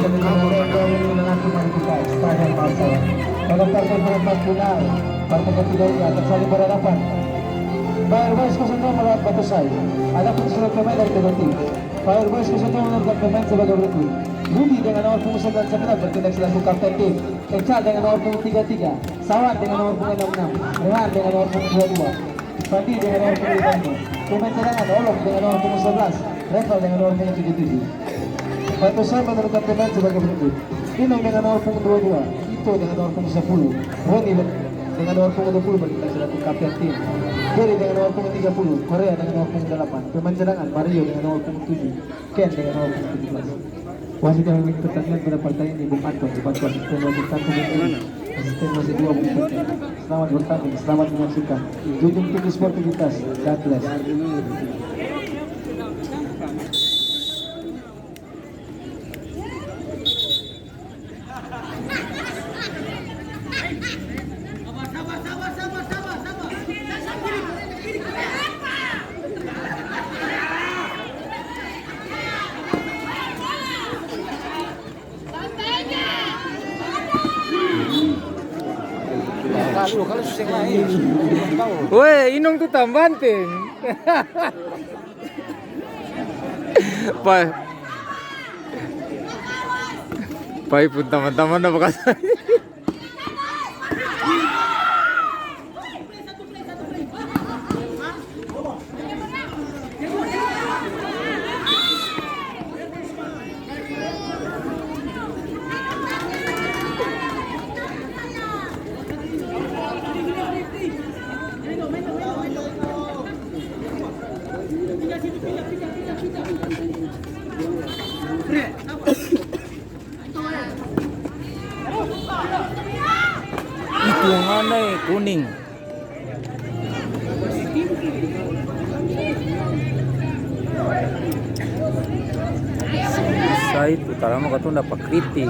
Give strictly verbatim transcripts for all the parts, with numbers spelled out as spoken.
Pada partai perempat final, partai ketiga ini akan saling berhadapan. Fire Boys kosong dua melawan Batu Sai. Adapun seluruh pemain dari kedua tim. Fire Boys kosong dua menurunkan pemain sebagai berikut. Budi dengan nomor punggung sembilan sembilan bertindak selaku kapten tim. Echa dengan nomor punggung tiga tiga. Sawan dengan nomor punggung enam enam. Rehan dengan nomor punggung dua dua. Fandi dengan nomor punggung lima lima. Pemain cadangan, Olok dengan nomor punggung sebelas. Reval dengan nomor punggung tujuh tujuh. Batu Sai menurunkan pemain sebagai berikut. Inong dengan nomor punggung dua dua. Ito dengan nomor punggung sepuluh. Roni ber-, dengan nomor punggung dua puluh bertindak selaku kapten tim. Jerry dengan nomor punggung tiga puluh. Korea dengan nomor punggung delapan. Pemain cadangan, Mario dengan nomor punggung tujuh. Ken dengan nomor punggung tujuh belas. Wasit yang memimpin pertandingan pada partai ini, Bung Anton, dibantu asisten wasit satu, Bung Eri, asisten wasit dua, Bung Putra. Selamat bertanding, selamat menyaksikan. Junjung tinggi sportivitas. God bless. Weh, Inong tu tambanteng. Pai. Pai pung tamang-tamang dapa kas. Itu yang mana, eh, kuning? Bisa itu, talama katong dapa kritik.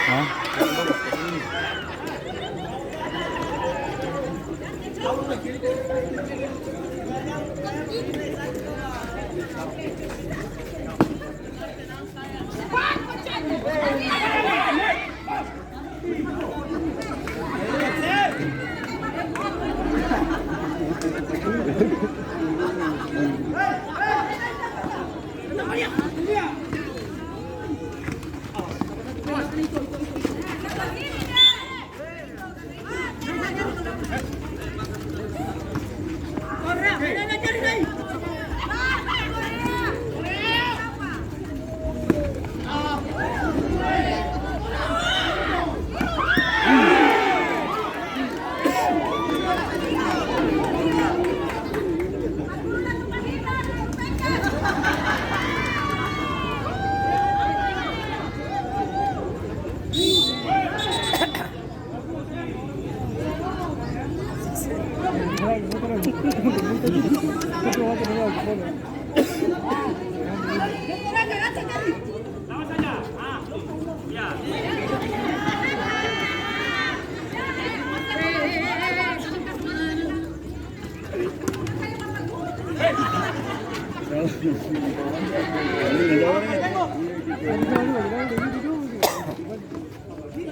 Hah?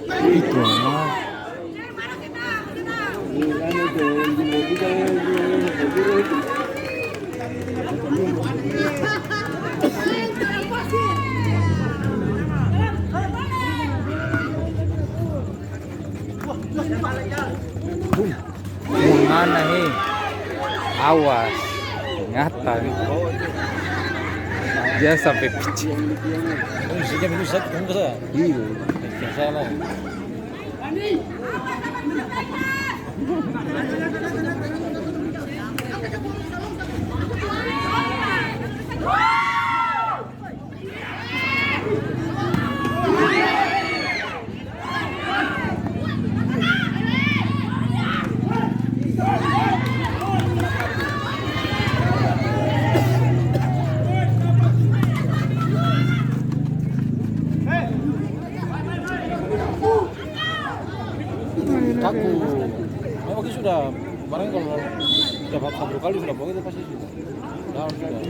Itu mah. Bung. Bung mana, he? Awas. Ingatan. Dia sampe picik. Ini sejam itu satu, tunggu saja. Iya. Biasa lah. Kaku. Memang sudah, barang kalau sudah satu kali sudah bawa itu pasti sudah. Down sudah.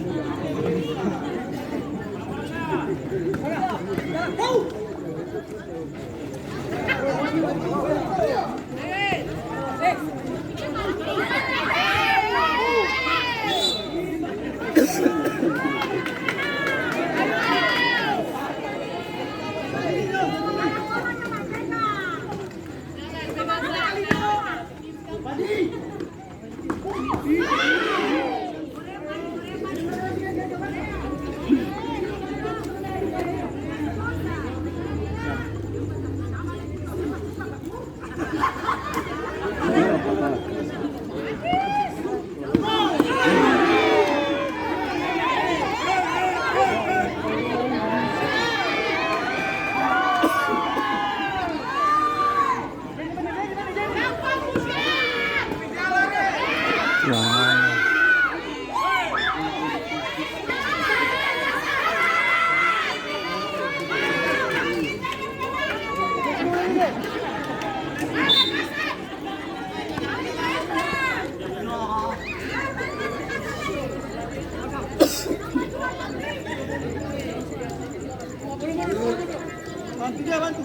Bantu dia, bantu.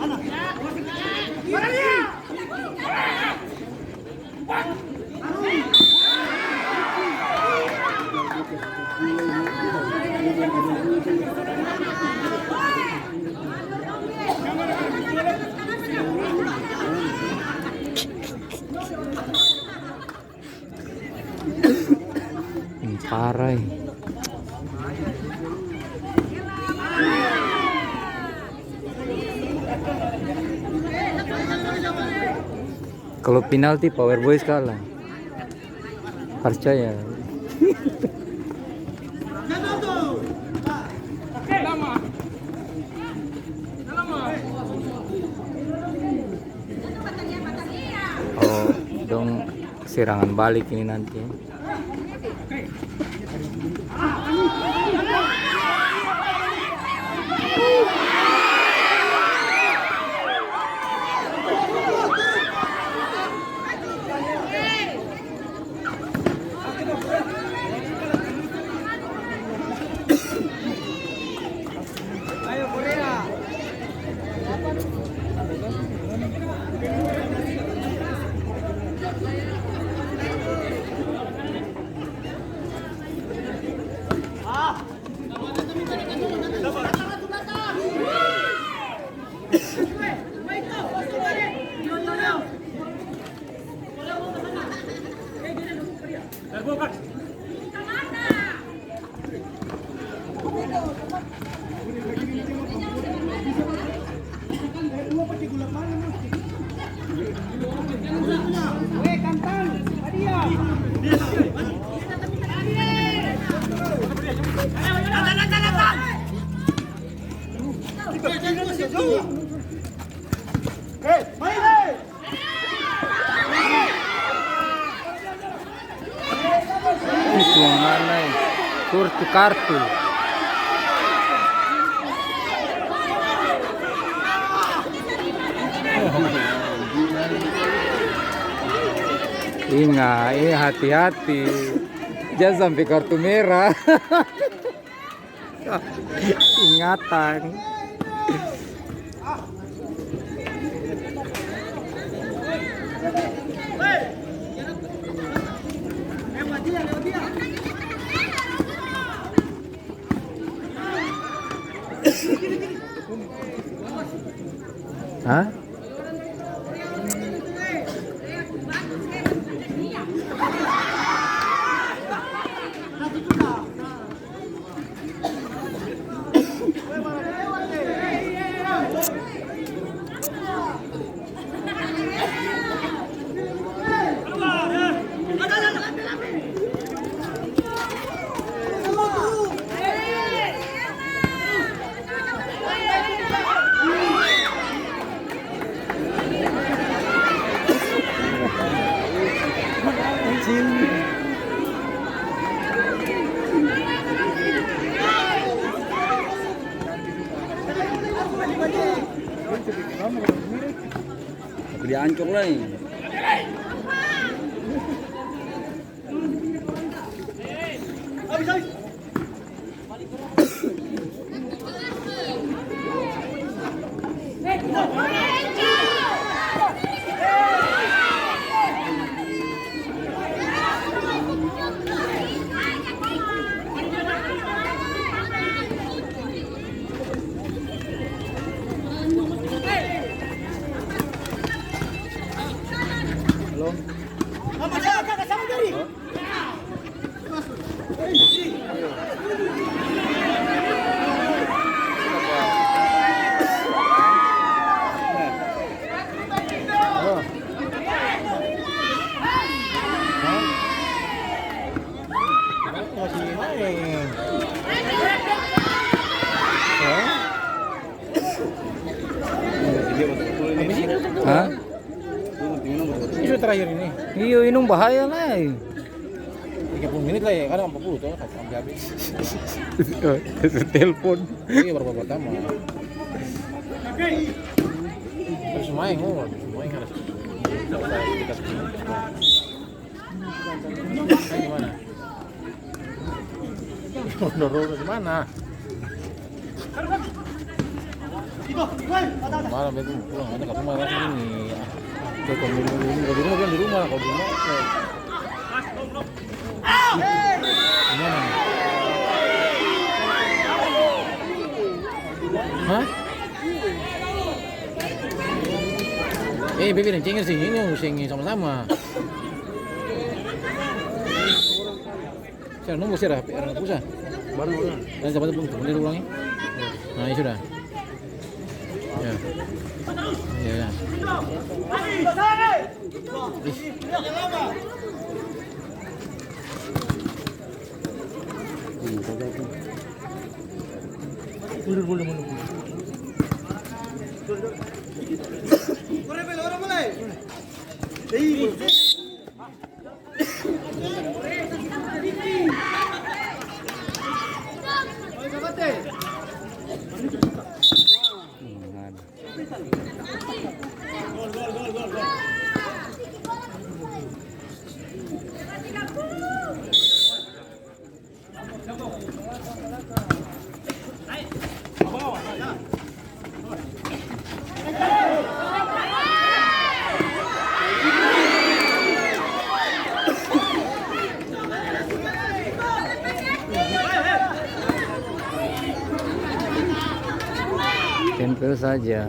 Ana. Parah, e. Kalo penalti, Power Boys kalah. Parcaya. Oh, dong serangan balik ini nanti. Itu mana, e? Kartu, kartu. Inga, e, hati-hati. Jang sampe kartu merah. Ingatan. Hah? Tapi dia ancor lai. Halo? Hah? Ini su terakhir ini. Iyo, ini bahaya lai. Tiga puluh menit lai, kadang empat puluh to, sampe abis. Telpon. Iya, baru pertama. Terus main, oh, main harus. Gimana? Dorong gimana? Malam itu pulang, ada ke rumah langsung ini. Kalau di rumah, kalau di rumah, kalau di rumah, oke. Gimana? Hah? Eh, Bebe deng Cengir sih, ini seng sama-sama. Sera nunggu sera, orang pusat. Baru orang. Dan siapa tuh belum, belum ulangi? Nah, ya sudah. Ya. Ya, ya. Ih. Mundur, mundur, mundur, mundur. Tempel saja.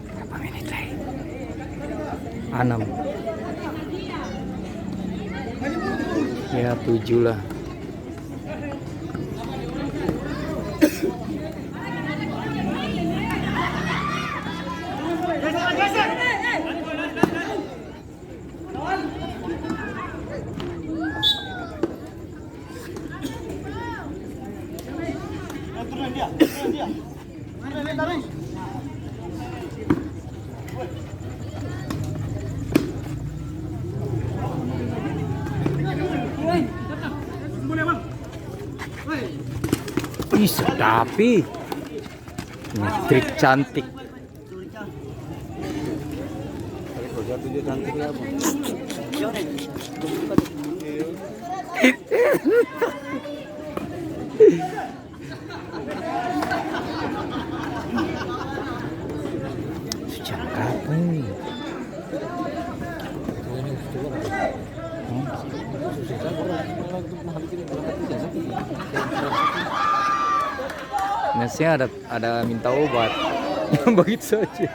Berapa menit lai? Anam. Ya, tujuh lah. Ih, sedap, ih. Ini trik cantik. Cakep nih. Hmm. Maksudnya ada, ada minta obat. Begitu saja.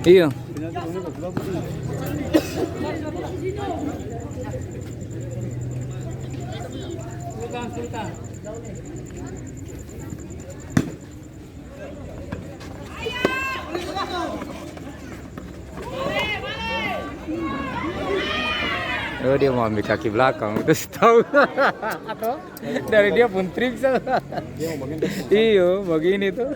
Iya. Oh, dia mau ambil kaki belakang, itu sih tahu. Dari dia pun trik, sa. Iyo, begini tuh.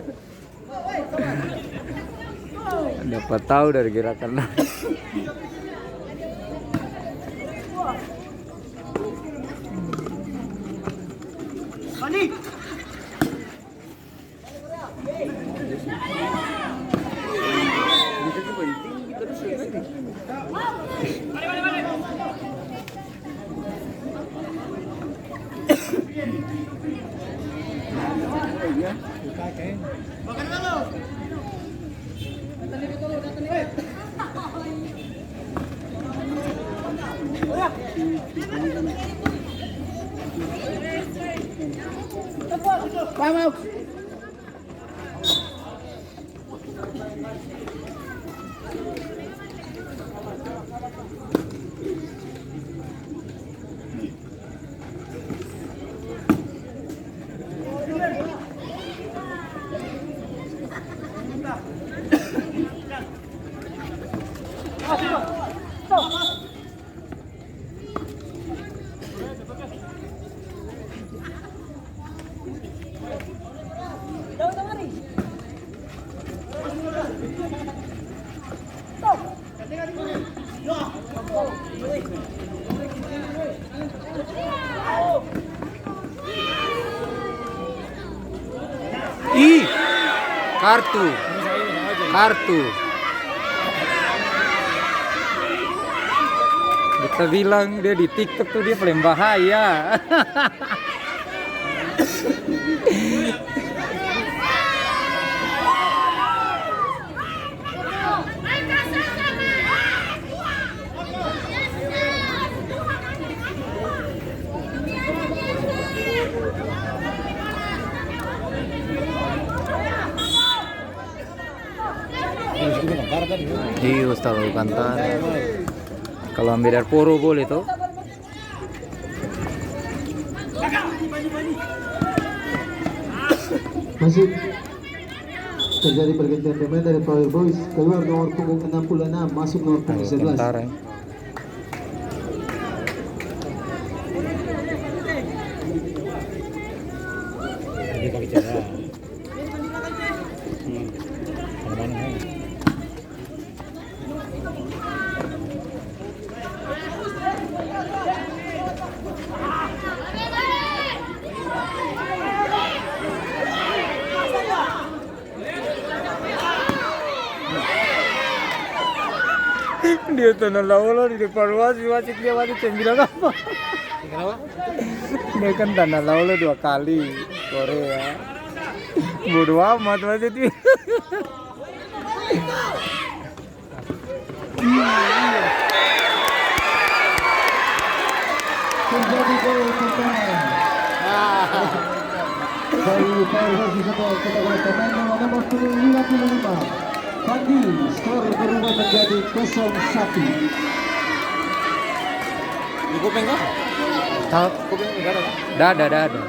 Dapat tahu dari gerakan. Ih, kartu, kartu. Beta bilang dia di TikTok tuh dia paling bahaya. Iyo, Ustaz Alkantara. Kalau ambil dari Poro boleh, toh? Masih terjadi pergantian pemain dari Power Boys, keluar nomor punggung enam puluh enam, masuk nomor punggung sebelas. Alkantara, ya. Dia pakai celana. Hmm. Ada banyak, ya. Dia tanah laolo di depan wasit, wasit dia wasit seng bilang apa. Kenapa? Dia kan tanah laolo dua kali, Korea. Bodo amat wasit itu. Terjadi gol pertama. Dari Power Versus Sebelas, kita lihat pemain nomor punggung lima puluh lima, Pandi, skor berubah menjadi kosong satu. Di kuping kah? Hah? Kuping enggak ada, kan? Dada, dada.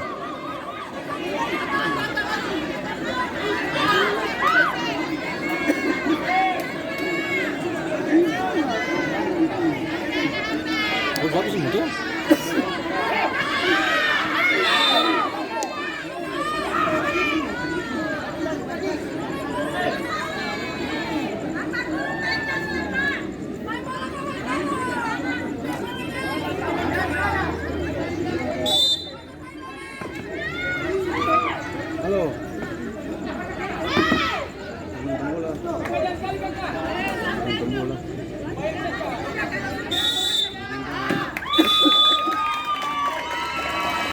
Oh, bagus sih, betul.